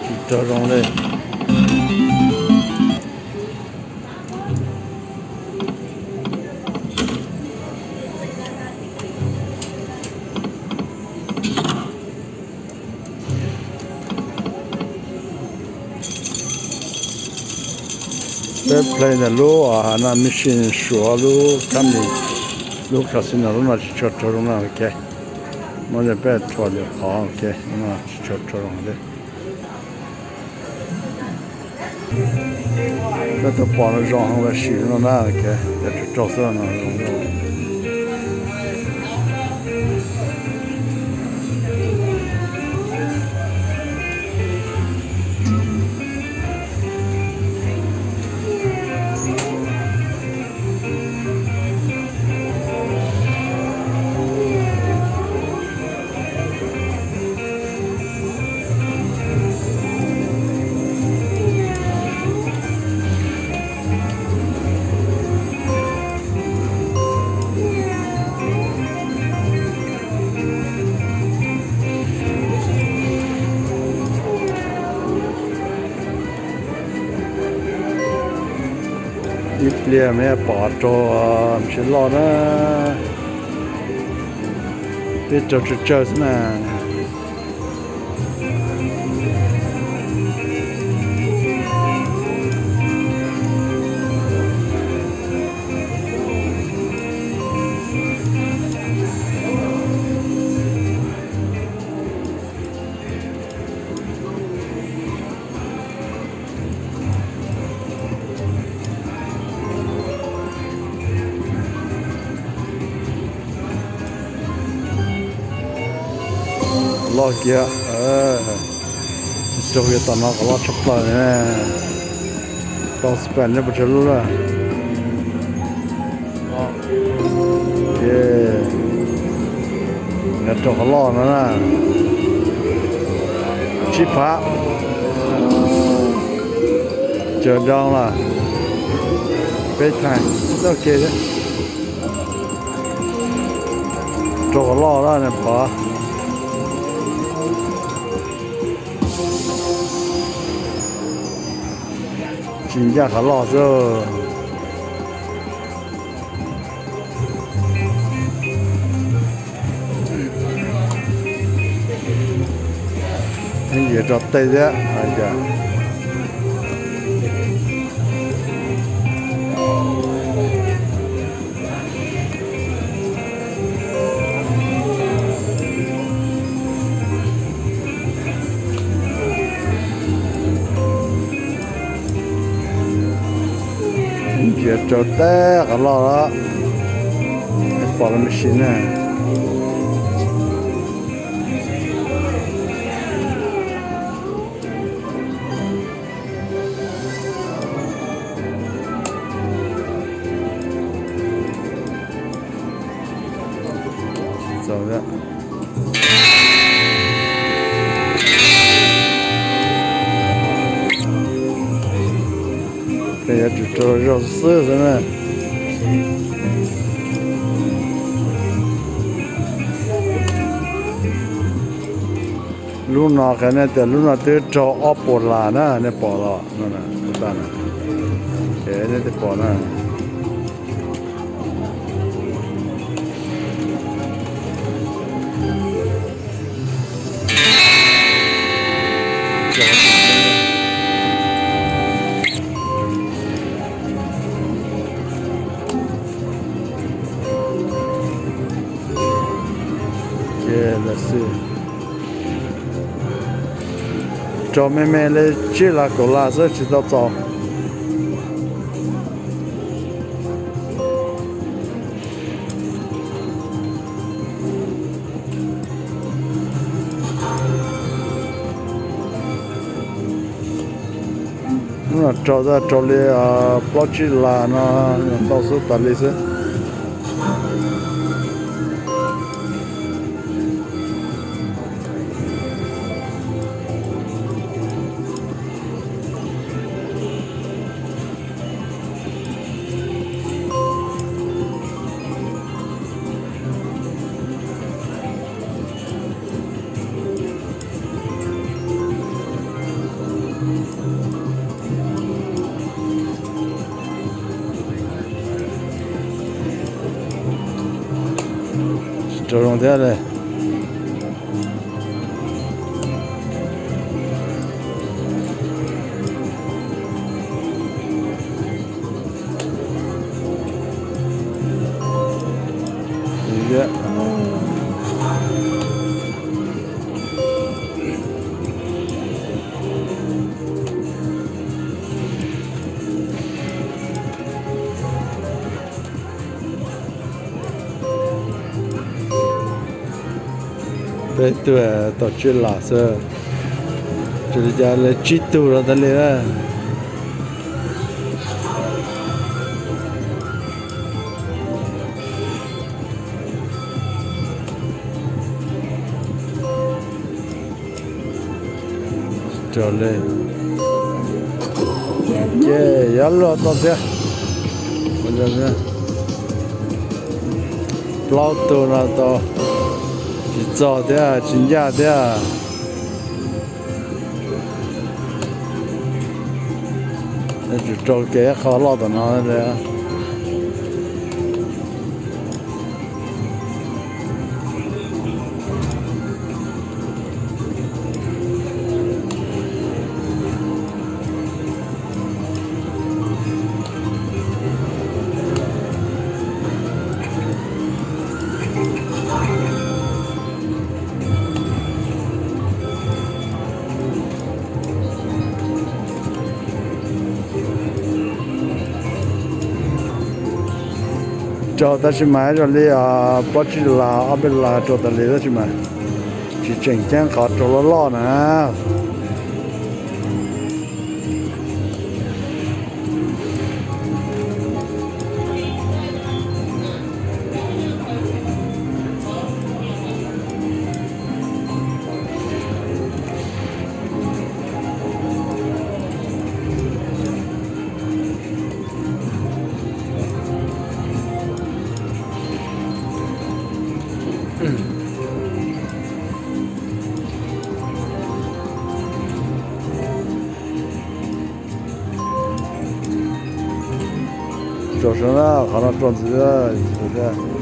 Tsis raug zoo li. Peb play ntawm lub, a, machine suav lub khab mis, lub casino lub no tsis tshua raug zoo na, ok. Muab peb txhua li qhov, ok, lub no tsis tshua raug zoo li. Koj tau pom no zoo heev los sis no na, ok, cov raug raug xwb no zoo. Ib pliag mas pom raug ntsis loj na, peb raug tsawg tsawg xwb na. Loj kiag, tsis raug li tom no qhov loj tshaj plaws ne. Tau spam nej puas tsawg lub lawm? Nws raug qhov loj no na. Tsib phav. Caws down lawm. Peb times, ok thiab. Raug qhov loj na nws pom. Tsis ncaj qhov loj xwb. Nyiam rau tej thiab. Ntsia rau teb qhov loj los, pom lub machine na. Tsis txaus thiab. Peb yuav tsum rau zaug xwb xwb na. Lub no qhia nej tias lub no twb raug ob puas las na, nej pom los no, nej twb pom na. Ces lawm xwb. Raug me me li tsib las kaum las xwb tsis tau txaus. Hnub no raug, raug li plaub tsib las no ntau xwb tas li xwb. Zoo thiab li. Peb tug tau tsib las xwb, tsis li cas li tsib tug los tas li na. Raws li, ces yuav luaj tau thiab. Plaub tug no tau tsis txog thiab tsis ncaj thiab. Yuav tsum rau kiag ib qho loj tom no li. Raug tab sis mas zoo li plaub tsib las ob peb las raug tas li tab sis mas tsis tseem ceeb qhov raug loj loj na. Rau sab na, qhov no rau ntxiv thiab.